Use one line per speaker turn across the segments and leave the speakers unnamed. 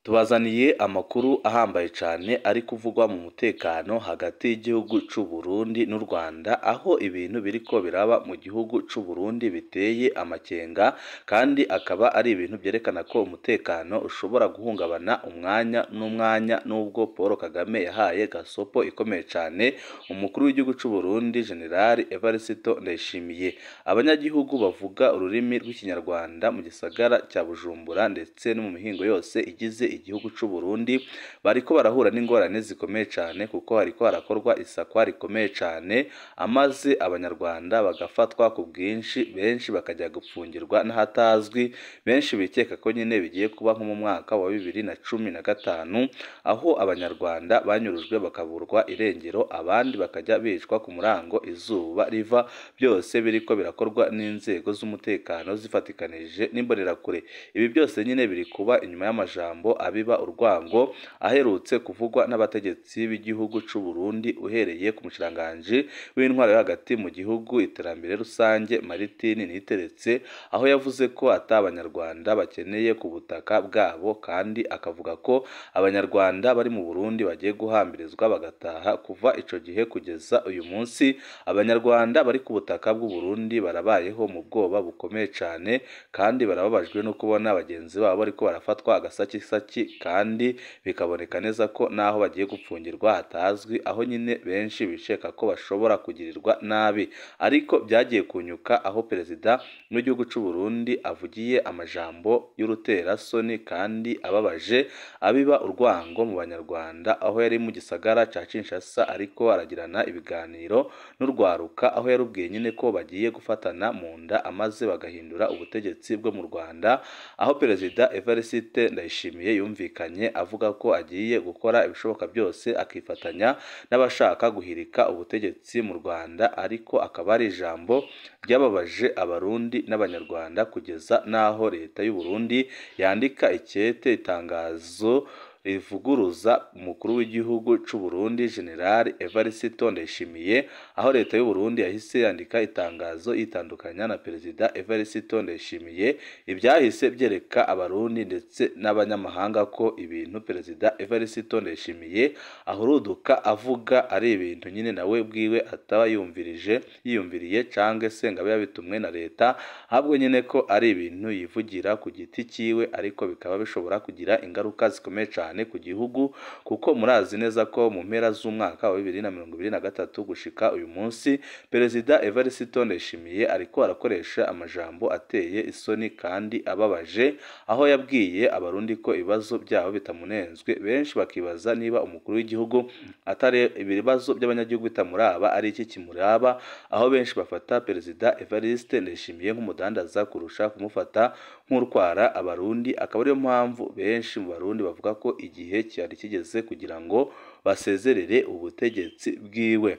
Tubazaniye amakuru ahambaye cyane ari kuvugwa mu mutekano hagati y'igihugu c'u Burundi n'u Rwanda, aho ibintu biriko biraba mu gihugu c'u Burundi biteye amakenga, kandi akaba ari ibintu byerekana ko umutekano ushobora guhungabana umwanya n'umwanya, nubwo Paul Kagame yahaye gasopo ikomeye cyane umukuru w'igihugu c'u Burundi General Evariste Ndayishimiye. Abanyagihugu bavuga ururimi rw'Ikinyarwanda mu gisagara cya Bujumbura ndetse no mu mihingo yose igize igihugu c'u Burundi bariko barahura n'ingorane zikomeye cyane, kuko hariko harakorwa isakwa rikomeye cyane, amaze Abanyarwanda bagafatwa ku bwinshi, benshi bakajya gupfungirwa n'ahatazwi, benshi bikeka ko nyine bigiye kuba nko mu mwaka wa 2015, aho Abanyarwanda banyurujwe bakaburwa irengero, abandi bakajya bicwa ku murango izuba riva. Byose biriko birakorwa n'inzego z'umutekano zifatikanije n'imbonerakure. Ibi byose nyine biri kuba inyuma y'amajambo abiba urwango aherutse kuvugwa n'abategetsi b'igihugu c'u Burundi, uhereye ku mushikiranganji w'intwaro yo hagati mu gihugu, iterambere rusange, Martin Niteretse, aho yavuze ko ata Abanyarwanda bakeneye ku butaka bwabo, kandi akavuga ko Abanyarwanda bari mu Burundi bagiye guhambirizwa bagataha. Kuva ico gihe kugeza uyu munsi, Abanyarwanda bari ku butaka bw'u Burundi barabayeho mu bwoba bukomeye cyane, kandi barababajwe no kubona bagenzi babo bariko barafatwa agasakisaki, kandi bikaboneka neza ko naho bagiye gupfungirwa hatazwi, aho nyine benshi bikeka ko bashobora kugirirwa nabi. Ariko byagiye kunyuka aho perezida w'igihugu c'u Burundi avugiye amajambo y'uruterasoni kandi ababaje, abiba urwango mu Banyarwanda, aho yari mu gisagara ca Kinshasa ariko aragirana ibiganiro n'urwaruka, aho yarubwiye nyine ko bagiye gufatana mu nda amaze bagahindura ubutegetsi bwo mu Rwanda, aho perezida Evariste Ndayishimiye yumvikanye avuga ko agiye gukora ibishoboka byose akifatanya n'abashaka guhirika ubutegetsi mu Rwanda. Ariko akaba ari ijambo ryababaje Abarundi n'Abanyarwanda, kugeza n'aho leta y'u Burundi yandika ikete itangazo rivuguruza umukuru w'igihugu c'u Burundi General Evariste Ndayishimiye, aho leta y'u Burundi yahise yandika itangazo yitandukanya na perezida Evariste Ndayishimiye. Ibyahise byereka Abarundi ndetse n'abanyamahanga ko ibintu perezida Evariste Ndayishimiye ahuruduka avuga ari ibintu nyine nawe bwiwe ataba yumvirije yiyumviriye canke se ngo abe yabitumwe na leta, ahubwo nyine ko ari ibintu yivugira ku giti ciwe, ariko bikaba bishobora kugira ingaruka zikomeye cyane ku gihugu, kuko murazi neza ko mu mpera z'umwaka wa 2023 gushika uyu munsi, perezida Evariste Ndayishimiye ariko arakoresha amajambo ateye isoni kandi ababaje, aho yabwiye Abarundi ko ibibazo byabo bitamunenzwe. Benshi bakibaza niba umukuru w'igihugu atari ibibazo by'abanyagihugu bitamuraba ari iki kimuraba, aho benshi bafata perezida Evariste Ndayishimiye nk'umudandaza kurusha kumufata nk'urwara Abarundi. Akaba ariyo mpamvu benshi mu Barundi bavuga ko igihe cyari kigeze kugira ngo basezerere ubutegetsi bwiwe.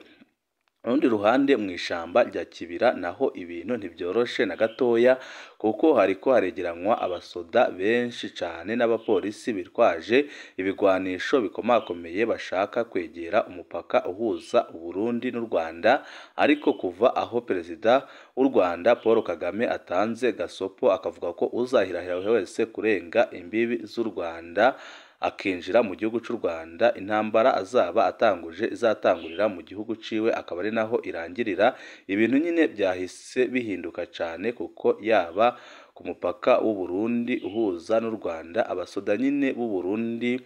Urundi ruhande, mu ishamba rya Kibira naho ibintu ntibyoroshe na gatoya, kuko hariko haregeranwa abasoda benshi cyane n'abapolisi bitwaje ibigwanisho bikomakomeye bashaka kwegera umupaka uhuza Uburundi n'u Rwanda. Ariko kuva aho perezida w'u Rwanda Paul Kagame atanze gasopo akavuga ko uzahirahira wese kurenga imbibi z'u Rwanda akinjira mu gihugu c'u Rwanda, intambara azaba atanguje izatangurira mu gihugu ciwe akaba ari naho irangirira. Ibintu nyine byahise bihinduka cyane, kuko yaba ku mupaka w'u Burundi uhuza n'u Rwanda, abasoda nyine b'u Burundi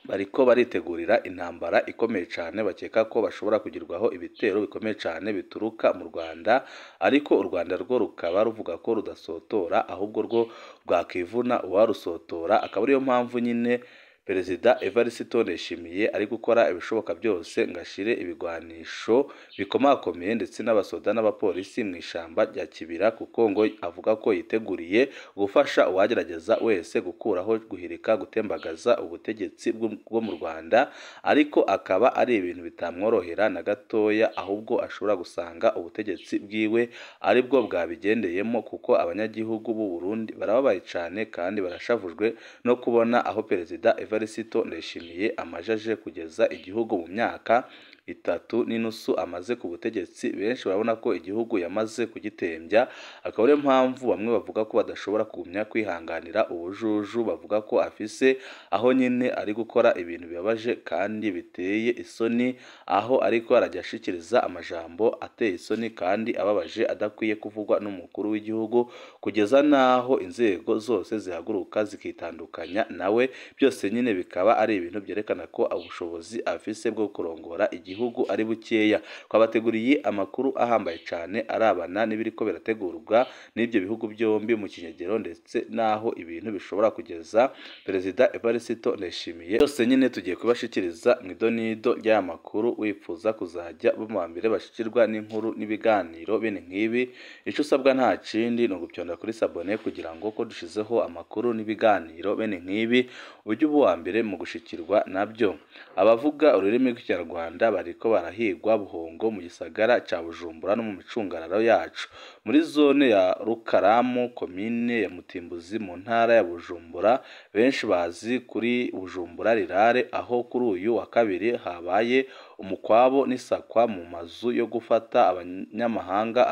bariko baritegurira intambara ikomeye cyane, bakeka ko bashobora kugirwaho ibitero bikomeye cyane bituruka mu Rwanda. Ariko u Rwanda rwo rukaba ruvuga ko rudasotora, ahubwo rwo rwakivuna uwarusotora. Akaba ariyo mpamvu nyine perezida Evariste Ndayishimiye ari gukora ibishoboka byose ngo ashire ibigwanisho bikomakomeye ndetse n'abasoda n'abapolisi mu ishamba rya Kibira, kuko ngo avuga ko yiteguriye gufasha uwagerageza wese gukuraho, guhirika, gutembagaza ubutegetsi bwo mu Rwanda. Ariko akaba ari ibintu bitamworohera na gatoya, ahubwo ashobora gusanga ubutegetsi bwiwe aribwo bwabigendeyemo, kuko abanyagihugu b'u Burundi barababaye cyane kandi barashavujwe no kubona aho perezida Evariste Ndayishimiye amajaje kugeza igihugu mu myaka itatu n'inusu amaze ku butegetsi, benshi barabona ko igihugu yamaze kugitembya, akaba ariyo mpamvu bamwe bavuga ko badashobora kugumya kwihanganira ubujuju bavuga ko afise, aho nyine ari gukora ibintu bibabaje kandi biteye isoni, aho ariko arajya ashikiriza amajambo ateye isoni kandi ababaje adakwiye kuvugwa n'umukuru w'igihugu, kugeza n'aho inzego zose zihaguruka zikitandukanya nawe. Byose nyine bikaba ari ibintu byerekana ko ubushobozi afise bwo kurongora igihugu ari bukeya. Twabateguriye amakuru ahambaye cyane arabana n'ibiriko birategurwa n'ibyo bihugu byombi mu kinyegero, ndetse n'aho ibintu bishobora kugeza Perezida Evariste Ndayishimiye. Byose nyine tugiye kubashikiriza mu idonido ry'aya makuru. Wifuza kuzajya bo mu mbere bashikirwa n'inkuru n'ibiganiro bene nk'ibi, icyo usabwa nta kindi ni ugupyonda kuri sabone kugira ngo ko dushizeho amakuru n'ibiganiro bene nk'ibi ujye uba uwa mbere mu gushikirwa nabyo. Abavuga ururimi rw'Ikinyarwanda bariko barahigwa buhongo mu gisagara ca Bujumbura no mu micungararo yacu, muri zone ya Rukaramu, komine ya Mutimbuzi, mu ntara ya Bujumbura, benshi bazi kuri Bujumbura Rirare, aho kuri uyu wa kabiri habaye umukwabo n'isakwa mu mazu yo gufata abanyamahanga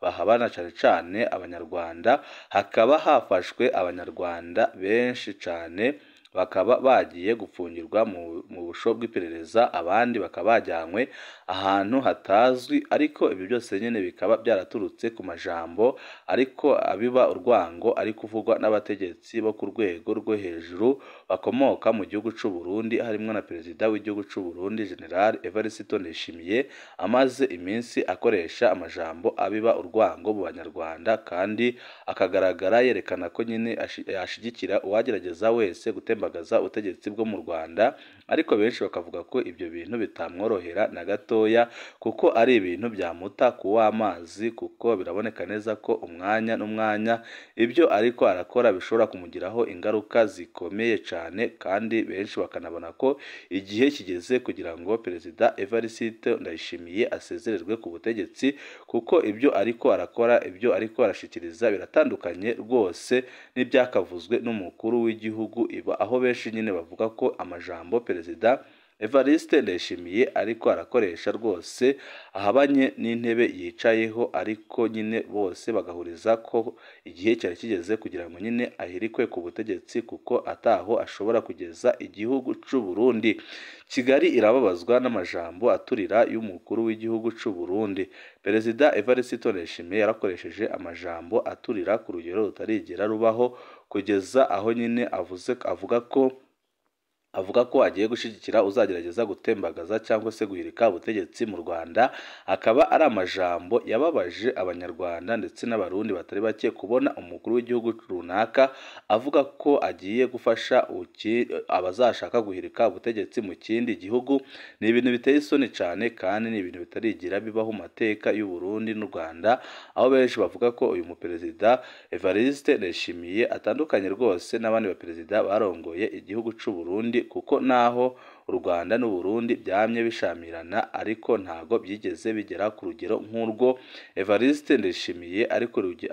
bahabana cyane cyane Abanyarwanda. Hakaba hafashwe Abanyarwanda benshi cyane, bakaba bagiye gupfungirwa mu busho bw'iperereza, abandi bakaba bajyanywe ahantu hatazwi. Ariko ibyo byose nyine bikaba byaraturutse ku majambo ariko abiba urwango ari kuvugwa n'abategetsi bo ku rwego rwo hejuru bakomoka mu gihugu cy'u Burundi, harimo na Perezida w'igihugu cy'u Burundi General Evariste Ndayishimiye, amaze iminsi akoresha amajambo abiba urwango mu Banyarwanda, kandi akagaragara yerekana ko nyine yashigikira uwagerageza wese gutembagaza ubutegetsi bwo mu Rwanda. Ariko benshi bakavuga ko ibyo bintu bitamworohera na gatoya, kuko ari ibintu byamuta kuw'amazi, kuko biraboneka neza ko umwanya n'umwanya ibyo ariko arakora bishobora kumugiraho ingaruka zikomeye cyane. Kandi benshi bakanabona ko igihe kigeze kugira ngo Perezida Evariste Ndayishimiye asezererwe ku butegetsi, kuko ibyo ariko arakora, ibyo ariko arashikiriza biratandukanye rwose n'ibyakavuzwe n'umukuru w'igihugu, aho benshi nyine bavuga ko amajambo Perezida Evariste Ndayishimiye ariko arakoresha rwose ahabanye n'intebe yicayeho. Ariko nyine bose bagahuriza ko igihe cyari kigeze kugira ngo nyine ahirikwe ku butegetsi, kuko ataho ashobora kugeza igihugu cy'u Burundi. Kigali irababazwa n'amajambo aturira y'umukuru w'igihugu cy'u Burundi. Perezida Evariste Ndayishimiye yarakoresheje amajambo aturira ku rugero rutarigera rubaho, kugeza aho nyine avuga ko agiye gushyigikira uzagerageza gutembagaza cyangwa se guhirika ubutegetsi mu Rwanda. Akaba ari amajambo yababaje Abanyarwanda ndetse n'Abarundi batari bake, kubona umukuru w'igihugu runaka avuga ko agiye gufasha abazashaka guhirika ubutegetsi mu kindi gihugu. Ni ibintu biteye isoni cyane, kandi ni ibintu bitarigira bibaho mu mateka y'u Burundi n'u Rwanda, aho benshi bavuga ko uyu muperezida Evariste Ndayishimiye atandukanye rwose n'abandi baperezida barongoye igihugu cy'u Burundi, kuko naho u Rwanda n'u Burundi byamye bishamirana, ariko ntago byigeze bigera ku rugero nk'urwo Evariste Ndayishimiye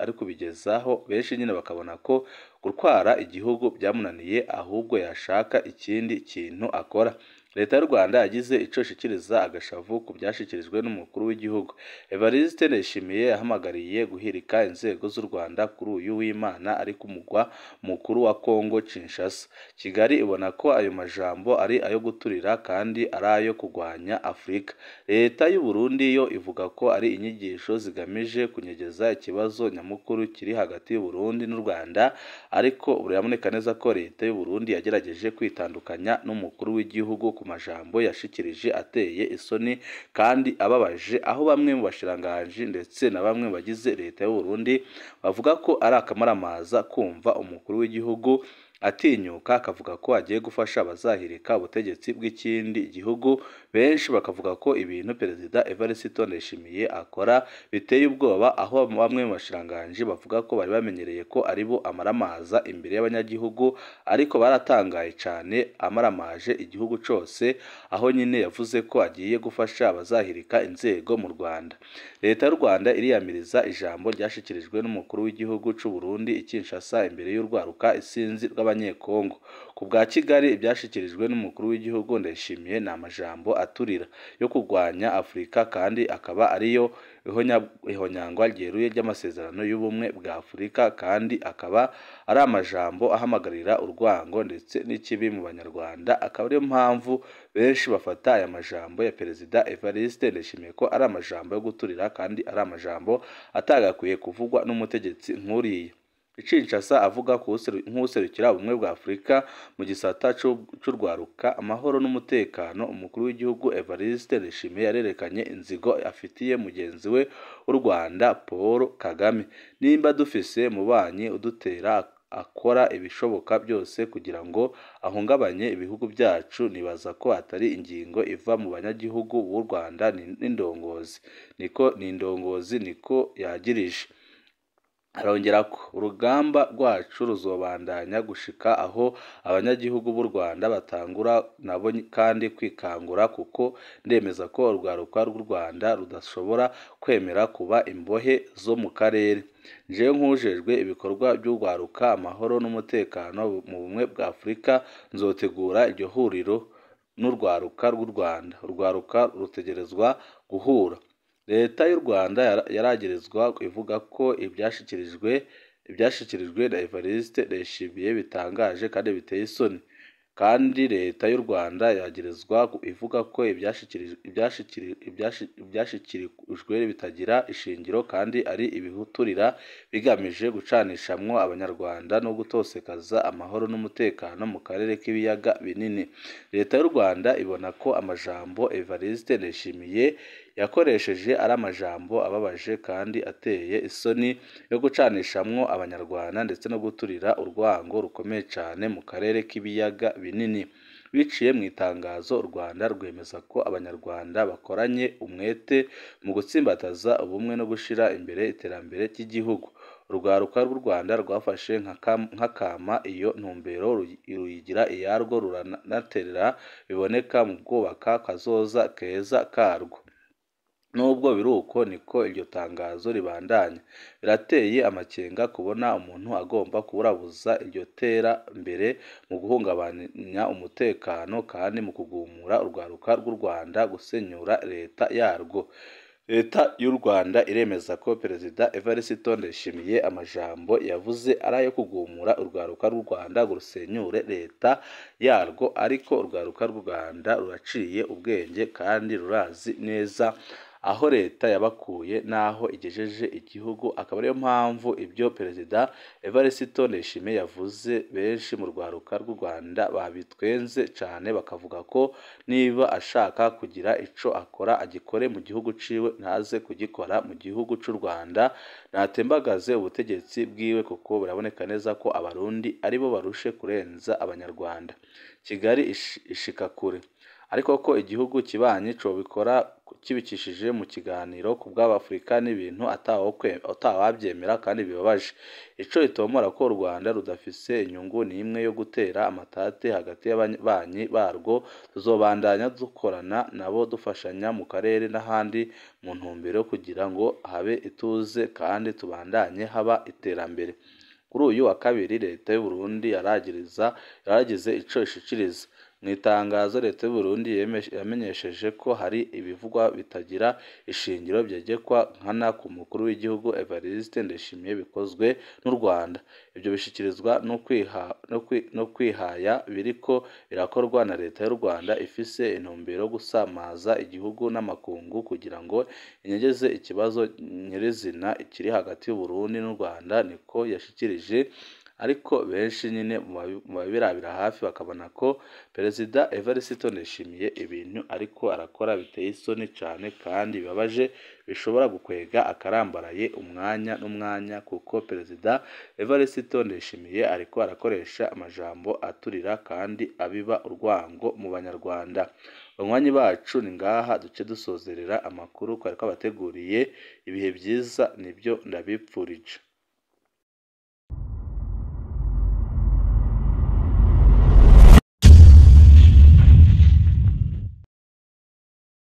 ari kubigezaho. Benshi nyine bakabona ko gutwara igihugu byamunaniye, ahubwo yashaka ikindi kintu akora. Leta y'u Rwanda yagize ico ishikiriza agashavu ku byashikirijwe n'umukuru w'igihugu. Evariste Ndayishimiye yahamagariye guhirika inzego z'u Rwanda kuri uyu w'Imana ari ku mugwa mukuru wa Kongo Kinshasa. Kigali ibona ko ayo majambo ari ayo guturira kandi ari ayo kurwanya Afurika. Leta y'u Burundi yo ivuga ko ari inyigisho zigamije kunyegeza ikibazo nyamukuru kiri hagati y'u Burundi n'u Rwanda, ariko biraboneka neza ko leta y'u Burundi yagerageje kwitandukanya n'umukuru w'igihugu ku majambo yashikirije ateye isoni kandi ababaje, aho bamwe mu bashiranganji ndetse na bamwe bagize leta y'u Burundi bavuga ko ari akamaramaza kumva umukuru w'igihugu atinyuka akavuga ko agiye gufasha abazahirika ubutegetsi bw'ikindi gihugu. Benshi bakavuga ko ibintu Perezida Evariste Ndayishimiye akora biteye ubwoba, aho bamwe mu bashiranganji bavuga ko bari bamenyereye ko aribo amaramaza imbere y'abanyagihugu, ariko baratangaye cyane amaramaje igihugu cyose, aho nyine yavuze ko agiye gufasha abazahirika inzego mu Rwanda. Leta y'u Rwanda iriyamiriza ijambo ryashikirijwe n'umukuru w'igihugu cy'u Burundi i Kinshasa imbere y'urwaruka isinzi rw'Abanyekongo. Ku bwa Kigali, ibyashikirijwe n'umukuru w'igihugu Ndayishimiye ni amajambo aturira yo kurwanya Afurika, kandi akaba ariyo ihonyangwa ryeruye ry'amasezerano y'ubumwe bwa Afurika, kandi akaba ari amajambo ahamagarira urwango ndetse n'ikibi mu Banyarwanda. Akaba ariyo mpamvu benshi bafata aya majambo ya Perezida Evariste Ndayishimiye ko ari amajambo yo guturira, kandi ari amajambo atagakwiye kuvugwa n'umutegetsi nk'uriya. Kinshasa avuga nk'userukira ubumwe bwa Afurika mu gisata c'urwaruka, amahoro n'umutekano, umukuru w'igihugu Evariste Ndayishimiye yarerekanye inzigo afitiye mugenzi we w'u Rwanda Paul Kagame. Nimba dufise mubanyi udutera akora ibishoboka byose kugira ngo ahungabanye ibihugu byacu, nibaza ko atari ingingo iva mu banyagihugu b'u Rwanda n'indongozi, niko ni indongozi niko yagirije. Arongera ko urugamba rwacu ruzobandanya gushika aho abanyagihugu b'u Rwanda batangura nabo kandi kwikangura, kuko ndemeza ko urwaruka rw'u Rwanda rudashobora kwemera kuba imbohe zo mu karere. Jewe nk'ujejwe ibikorwa by'urwaruka, amahoro n'umutekano mu bumwe bwa Afurika, nzotegura iryo huriro n'urwaruka rw'u Rwanda. Urwaruka rutegerezwa guhura. Leta y'u Rwanda yaragirizwa ivuga ko ibyashikirijwe na Evariste Ndayishimiye bitangaje kandi biteye isoni. Kandi leta y'u Rwanda yagirizwa ivuga ko ibyashikirijwe bitagira ishingiro kandi ari ibihuturira bigamije gucanishamwo Abanyarwanda no gutosekaza amahoro n'umutekano mu karere k'ibiyaga binini. Leta y'u Rwanda ibona ko amajambo Evariste Ndayishimiye yakoresheje ari amajambo ababaje kandi ateye isoni yo gucanishamwo Abanyarwanda ndetse no guturira urwango rukomeye cyane mu karere k'ibiyaga binini. Biciye mu itangazo, u Rwanda rwemeza ko Abanyarwanda bakoranye umwete mu gutsimbataza ubumwe no gushira imbere iterambere ry'igihugu. Urwaruka rw'u Rwanda rwafashe nk'akama iyo ntumbero ruyigira iyarwo, ruranaterera biboneka mu kubaka kazoza keza karwo. Nubwo biruko, niko iryo tangazo ribandanya. Birateye amakenga kubona umuntu agomba kuburabuza iryo terambere mu guhungabanya umutekano kandi mu kugumura urwaruka rw'u Rwanda gusenyura leta yarwo. Leta y'u Rwanda iremeza ko Perezida Evariste Ndayishimiye amajambo yavuze ari ayo kugumura urwaruka rw'u Rwanda ngo rusenyure leta yarwo, ariko urwaruka rw'u Rwanda ruraciye ubwenge kandi rurazi neza aho leta yabakuye n'aho igejeje igihugu. Akaba ariyo mpamvu ibyo Perezida Evariste Ndayishimiye yavuze benshi mu rwaruka rw'u Rwanda babitwenze cyane, bakavuga ko niba ashaka kugira ico akora agikore mu gihugu ciwe, ntaze kugikora mu gihugu c'u Rwanda, natembagaze ubutegetsi bwiwe, kuko biraboneka neza ko Abarundi aribo barushe kurenza Abanyarwanda. Kigali ishika kure, ariko ko igihugu kibanyi cobikora kibikishije mu kiganiro ku bw'Abafurika n'ibintu atawabyemera kandi bibabaje. Ico itomora ko u Rwanda rudafise inyungu n'imwe yo gutera amatate hagati y'ababanyi barwo. Tuzobandanya dukorana nabo, dufashanya mu karere n'ahandi mu ntumbero kugira ngo habe ituze kandi tubandanye haba iterambere. Kuri uyu wa kabiri, leta y'u Burundi yaragize ico ishikiriza. Mu itangazo, leta y'u Burundi yamenyesheje ko hari ibivugwa bitagira ishingiro byegekwa nkana ku mukuru w'igihugu Evariste Ndayishimiye bikozwe n'u Rwanda. Ibyo bishikirizwa no kwihaya biriko birakorwa na leta y'u Rwanda ifise intumbero yo gusamaza igihugu n'amakungu kugira ngo inyegeze ikibazo nyirizina kiri hagati y'u Burundi n'u Rwanda, niko yashikirije. Ariko benshi nyine mu babirabira hafi bakabona ko Perezida Evariste Ndayishimiye ibintu ariko arakora biteye isoni cyane kandi bibabaje, bishobora gukwega akarambaraye umwanya n'umwanya, kuko Perezida Evariste Ndayishimiye ariko arakoresha amajambo aturira kandi abiba urwango mu Banyarwanda. Banywanyi bacu, ni ngaha duce dusozerera amakuru twari twabateguriye. Ibihe byiza nibyo ndabipfurije.